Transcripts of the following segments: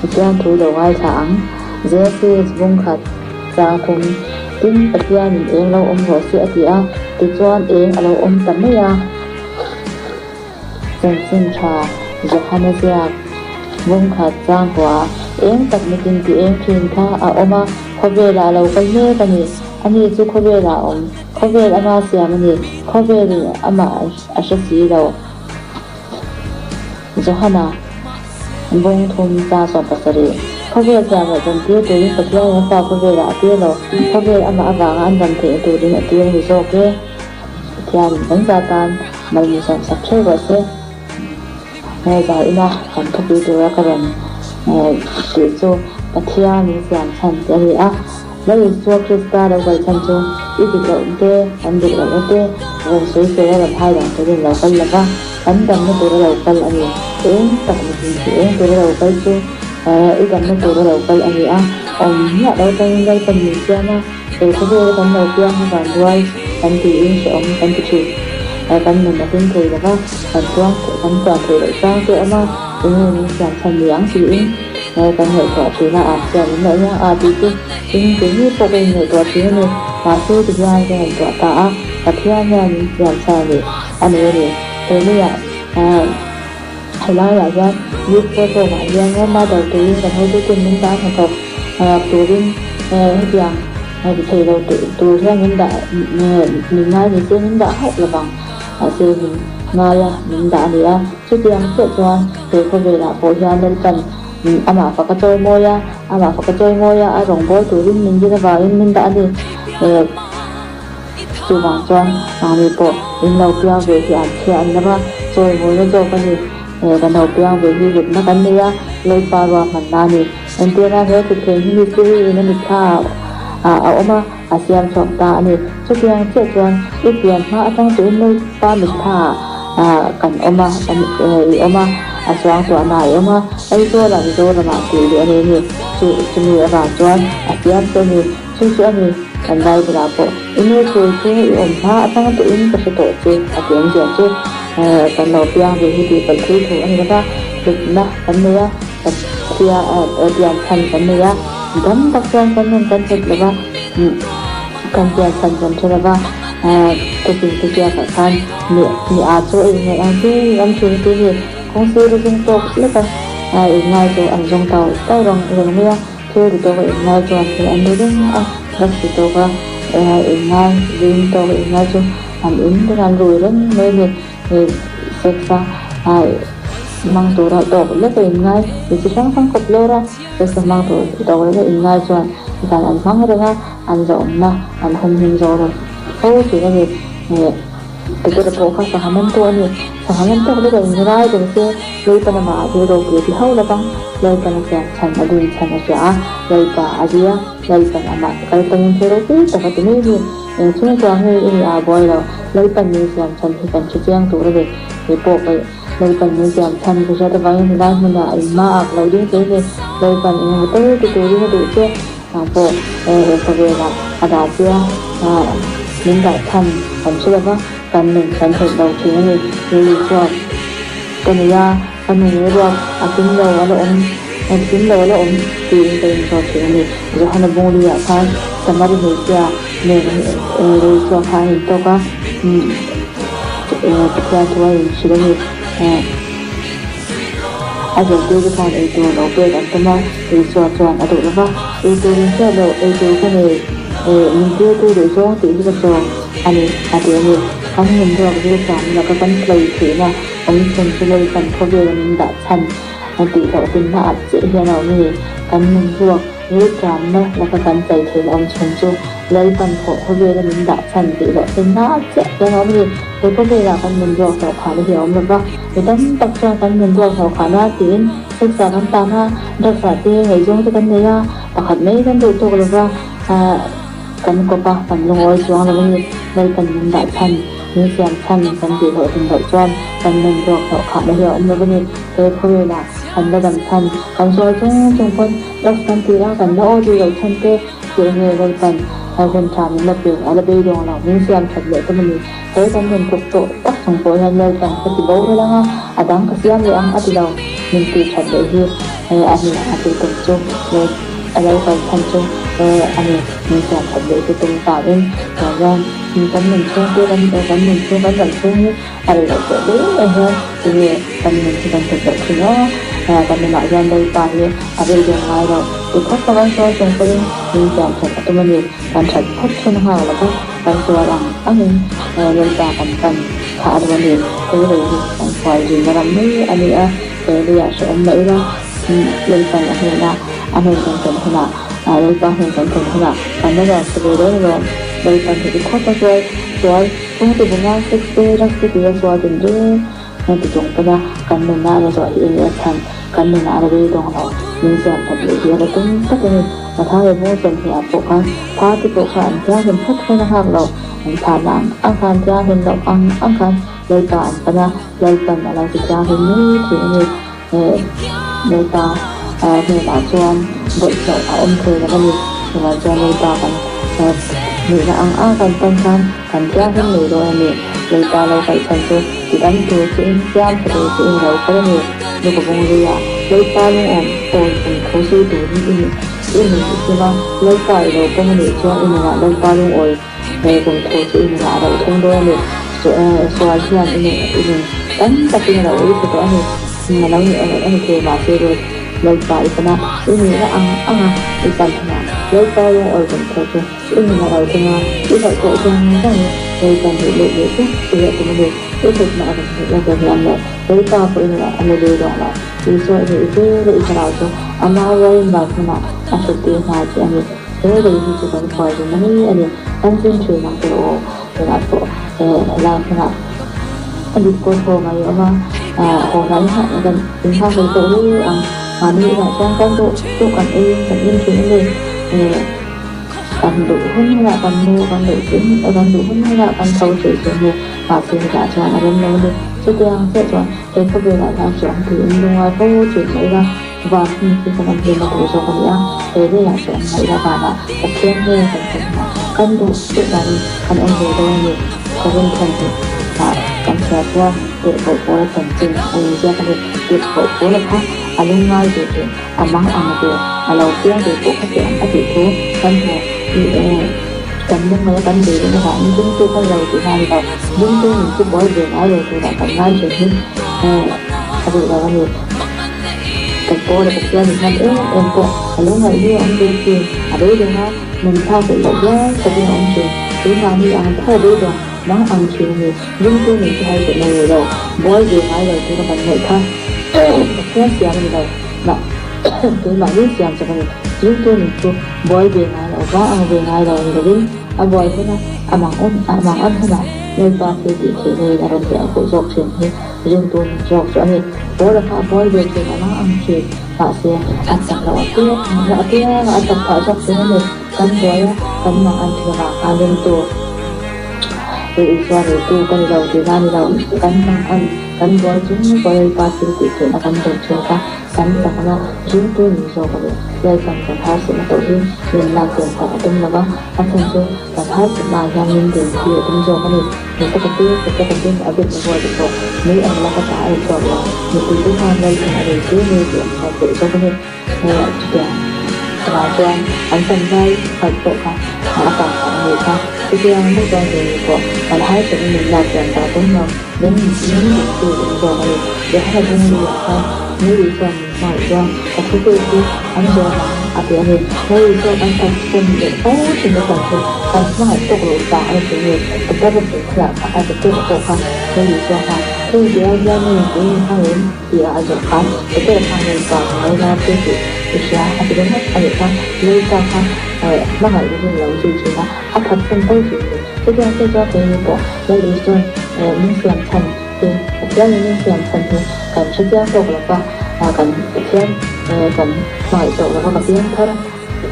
Pathian thu lo ngaithla ang. Genesis bung khat chang thum, Tin, Pathianin eng lo awm rawh se a ti a, tichuan eng a lo awm ta mai a. Chanchin tha Johana ziak bung khat chang kua, Eng tak mitin ti eng thin kha a awm a, khawvelah a lo kal mek a ni. Ani chu khawvelah a awm, khawvel ama siam a ni, khawvelin amah a hre si lo. Johana bung thum cha 17, Khawvel thiam loh dan tir turin Pathianin a fa khawvelah a tir lo, khawvel amah avanga an dam theihna turin a tir a ni zawk e. Pathianin kan za tan mal min sawmsak theuh rawh se. Hmel za ina kan thupui tura ka rawn tih chu Pathian min siam chhan tih a ni a. Lal Isua Krista lo kal chhan chu i dik loh te, kan dik lohna te rawn sawi fel a rawn hai dang turin lo kal lo va, kan damna tura lo kal a ni. Eng tak mitin chu eng tura lo kal chu i damna tura lo kal a ni a, awm miah lo tangin Lalpan min siam a, he khawvela kan lo piang hi vanduai kan tiin hrehawm kan ti thin. Kan nun a hlim thei lo va, kan tuang kan tuan theih loh chang te a awm a, enge min siam chhan ni ang tiin. Ngai kan ngaihtuah thin a, ah chuan in loh hian ah tih chu in tih mi pawh ka inngaihtuah thin a ni. Mahse ti hian ka ngaihtuah ta a, Pathian hian min siam chhan a ni a ni a ni. He leiah ah helaiah hian youth photo ah hian Roma dal turin kan hotuten min dah hnathawk turin hetiang ti thei lo tur hian min dah min ngai ni se min dah hauh lovang. Mahse min ngai a, min dah a ni a. Chutiang chiah chuan he khawvelah pawh hian Lalpan amah fak a chawi mawi a, amah fak a chawi mawi a, a rawngbâwl turin min din avangin min dah a ni. Chuvang chuan mahni pawh in lo piang ve hi an chhia an lo va, chawi mawina zawk a ni. Kan lo piang ve hi hlutna kan nei a, Lalpa ruahmanna a ni. Entirna he thuthleng hi mistiri in a mitthla ah a awm a, a siam chhuak ta a ni. Chutiang chiah chuan i pian hma atang tuin Lalpa mitthla ah kan awm a, i awm a, a suangtuahna i awm a, Aizawlah Mizoramah tih leh a nei a ni. Chu chumi avang chuan a siam che a ni. Chu chu a ni, kan Bible ah pawh i nu chul chu i awm hma atang tuin ka hre tawh che a ti awmzia chu kan lo piang ve hi tih palh thui thu a ni lova, hlutna kan nei a, Pathian chhan kan nei a, dam tak chuan kan nun kan hlut lova, kan pian chhan kan hre lova, tukin te biakah khan mi mi a chu a inngaih ang che in awm thin tih hi kawng sir a zung tawk lek a, inngai chu an zawng tau tau reng reng mai a, thil ti tawk a inngai chuan thil an ru reng a, drugs ti tawk a inngai, zing tawk a inngai chu an in reng a, an rui reng mai a ni. He sex a hmang tura tawk lek a inngai, mi chi hrang hrang kawp lawr a, sex a hmang tur tawk lek a inngai chuan dan an hmang reng a, an zawhawmna an humhim zawh lo fo thin a ni. He Petera pawh kha sangha man tu a ni, sangha man tawk lek a inngai reng se Lalpan amah ah thil ropui a ti hauh lo vang, Lalpan a siam chhan a din chhan a hria a, Lalpa a zui a, Lalpan amah kal tangin thil ropui tak a ti mai a ni. Eng chhungkua nge i nih a buai lo, Lalpan min siam chhan hi kan hre chiang tur a ni. Kei pawh ka Lalpan min siam chhan ka hriat avangin helai hmunah in hma ah ka lo ding thei a ni. Lalpan eng emaw tal ti turin a duh che, nang pawh he khawvelah a dah che a, min dah chhan kan hre lova, kan nun kan theih lo thin a ni. Lili chuan ka nei a, ka nu ngei ruak a kim lo a la awm, a kim lo a la awm tiin ka inzawt thin a ni. Johana Bungli-ah khan Samari hmeichhia nen rei chhuak kha an intawk a, Pathian thu a inhrilh a ni. A zirtirte khan eitur lo pek an tum a, Isua chuan a duh lo va, Eitur in hriat loh, eitur ka nei, min tirtu duh zawng tih hi ka chaw a ni, a ti a ni. Kan nun ruak zir cham laka kan tlei theihna awm chhun chu lei kan khawvela min dah chhan a tih hlawhtlinna ah chiah hian a awm a ni. Kan nun ruak Rilṭamna laka kan chai theihna awm chhun chu Lalpan thawh khawvela min dah chhan tih loh hlen na chiah hian a awm a ni. He khawvelah kan nun ruak hlauhkhahna hi a awm lova, mi tam tak chuan kan nun ruak hlauhkhahna tiin sex-ah kan tan a, drugs-ah te ngaihzawng te kan nei a, pakhat mai kan duh tawk lova kan kawp a, kan lungawi chuang lo a ni. Lalpan min dah chhan, min siam chhan kan tih hlawhtlin loh chuan kan nun ruak hlauhkhahna hi a awm lova ni. He khawvelah kan la dam chhan, kan sual chung chung pawn Drugs kan ti a, kan la aw duh loh chhan te tih nge Lalpan hun tha min la pe, a la beidawng lo, min siam that leh tum a ni. He kan nun tluk tawh tak chung pawh hian Lalpan ka ti bo rel ang a, a dang ka siam leh ang a ti lo, min tih that leh hi. A ni, a tih tum chu lo a lo kal chhan chu a ni, min siam that leh chu tum vangin chuan hian kan nun chhung te kan kan nun chhung kan ram chhung hi a rei loh teh hle mai hian tinge kan nun chu kan that loh thin a, kan nunah hian Lalpa hi a rei deuh ngai lo ti phawt tak an sawi chung pawhin min siam that a tum a ni, kan that phawt chhun nghal lo va kan sual ang angin Lalpa kan pan phah a duh a ni, he lei hi kan khual zin ram mai a ni a. He leiah hrehawm mah ila, Lalpan a hnenah a hnen kan thlen hunah, Lalpa hnen kan thlen hunah kan la nuam sa ve dawn alawm. Lalpan heti khawp a sual, sual, chhungte buma sex te, drugs te tia sual tinreng an ti chung pawn a, kan nunna a la zawh hi enge a chhan, kan nunah a la beidawng lo, min siam that leh hi a la tum tak a ni. Matha leh Bung sawmhnih ah pawh khan pha te pawh kha an thianghlim phawt hun a nghak lo, an phahna ang ang khan thianghlim loh ang ang khan Lalpa an pan a, Lalpan a lo ti thianghlim mai thin a ni. He Lalpa hnenah chuan bawlhhlawh a awm thei lo a ni. Chuvang chuan Lalpa kan nihna ang ang kan pan khan kan thianghlim ngei dawn a ni. Lalpa lo kaih chhan chu ti dam tur chiin siam tha tur chiin a lo kal a ni. Luka bung luiah Lalpa lungawm awi kum tho sawi turin i i nun i sim a, Lalpa i lo pawm a nih chuan i nunah Lalpa lungawi He kum thu chu i nunah a lo thleng dawn a ni. Sual hian i nun i nun tam takin a lo ui thla tawh a ni. A lo ni a ni thei mahse Ruth, Lalpa i pana i nihna ang anga i pan hunah Lalpa lungawi kum thu chu i nun a lo thleng a, i hlauh tawh zawng zawngin Lalpa hmuh let leh chu i leh tum a ni. I hlutna a rawn hmuh la zawm hian le Lalpa pawh i nunah a la lui dawng lo. Isua i nih zel a i thlarau chu ama rualin van hmunah a hrettir hna che a ni. He lei hi chu kan khual rin mai a ni. Kan zin thin ang teh aw, tunah pawh he helai hmunah a dik pawh thaw mai awm a, haw hnai kan inhak hlei tawh hle ang. Mahni inah chuan kan duh duh kan eiin kan in thin a ni. Kan duh hun hunah kan mu, kan duh chin, kan duh hun hunah kan tho thei thin a ni. Mahse hetah chuan a rem lo a ni. Chutiang chiah chuan he khawvelah hian hreawm tiin lungngai fo thin mai ila. Van hun hi kan awm hlim a tur zawk a ni a, he leiah chu awm ngaih la vanah Pathian hmel kan hmu hunah kan duh duh danin kan awm ve dawn a ni. Ka rinthawm hi ah kan chhiar chuan tirhkoh pawl a chanchin a inziak a ni. Tirhkoh pawl a kha a lungngai ve tih, a mang ang ve, a lo piang ve pawh kha teh ang a tih thu kan hmu. Ih e, kan lungngaih a kan ve deuh avangin ringtu kan lo tih hna a ni lo. Ringtu min chu buai ve ngai lo turah kan ngai thin hi a duh lo a ni. Kan pawl a Pathian in hman em em pawh a lo ngaih hi a awm ve thin. A beidawng a, nun thlak leh loh hial takin a awm thin. Keimahni ang tho a beidawng mang ang thin a ni. Ringtu nun chu harsatna nei lo, buai ve ngai lo tura kan ngaih kha Pathian siam a ni lo. Mah keimahni siam chawp a ni. Ringtu nun chu buai ve ngai lo, va ang ve ngai lo ni lovin a buai huna a mang awm a mang an hunah Lalpa thil tih theih neiin a rawn hliah khuh zawk thin hi. Ringtu nun zawk chu a ni. Paula kha a buai ve thin a mang ang thin. Mahse, a chak loh apiang apianga a chak phah zawk thin a ni. Kan buai a, kan mang an thin avang khan ringtu leh Isua neitu ka ni lo tihna a ni lo. Kan mang an, kan buai chung pawh Lalpa thil tih theihna kan dawn thin kha kan chakna ringtu nun zawk a ni. Lalpan kan harsatna tawh hi min lak tum kha a tum lo va, a chhan chu kan harsatnaah hian min din hi a tum zawk a ni. Nasa takin kut takin a bet na rual pawh mei ang lak ata a inchhuak lo. Mipui te khan Lalpan a nei tir ngei tih an hriat theih zawk a ni. Hei chutiang chungah chuan an sanzai khat pawh kha a kang phah a nih kha. Chutiang bawk chuan keini pawh kan harsatna min lak thiam tak dawn lo. Min min diktu awm zawk a ni. Johana bungluiah khan Mary chuan min hmangaih chuan ka thu pek hi an zawm ang a ti a ni. Mary chuan kan phatsan leh fo thin a chan chu kan hmangaih tawk loh vang a ni tih nge Peter a tih khulah kha a Peter a pawh kha Mary chuan khan hei ti ai hian nge tui in hmang em tih a a zawh khan Peter khan Lalpa ka ngaina che tih i hria a ti ringawt a nih kha Lalpa kha hmangaih lovin lo zui thin a a phatsan fo thin ni. Chutiang che chuan keini pawh Lal Isua'n min siam chhan te Pathianin min siam chhan hi kan hre chiang tawk lo va, kan Pathian kan hmangaih tawk lo va ka piang thar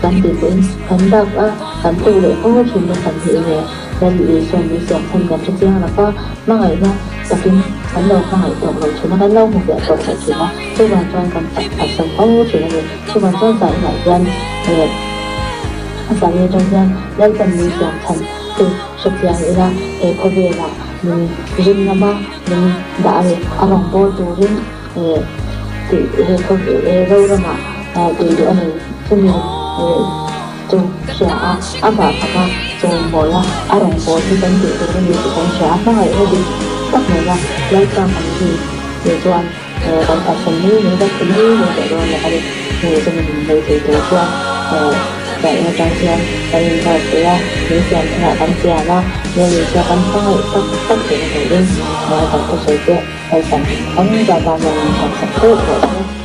kan tih pawhin kan dak a, kan tluk leh fo thin na chhan hi enge Lal Isua'n min siam chhan kan hre chiang lo va, hmangaihna takin kan lo hmangaih tawk lo thin a, kan lo hmu fiah tawk lo thin a, chuvang chuan kan phatsan fo thin a ni. Chuvang chuan zainah hian. A zai atang hian Lalpan min siam chhan chu hre chiang ila he khawvelah min ring ngam a, min dah a ni. A rawn bawl turin eh. tih he khawvel he Zoramah tih duh a nei chumi chu hria a, amah faka chawimawi a, a rawngbâwl hi kan tih tur a ni tih kan hria a, hmangaihna dik tak nena Lalpa kan zui tih chuan kan phatsan mai mai kan ti mai mai tawh dawn lo a ni. Hei chumi min nei thei tur chuan zaih atang hian kan inbuatsaih a, min siam thlenah kan chian a, Lal Isua kan hmangaih tak tak theihna turin kan thusawi te Lalpan kan zah tan hian min hmansak teuh rawh se.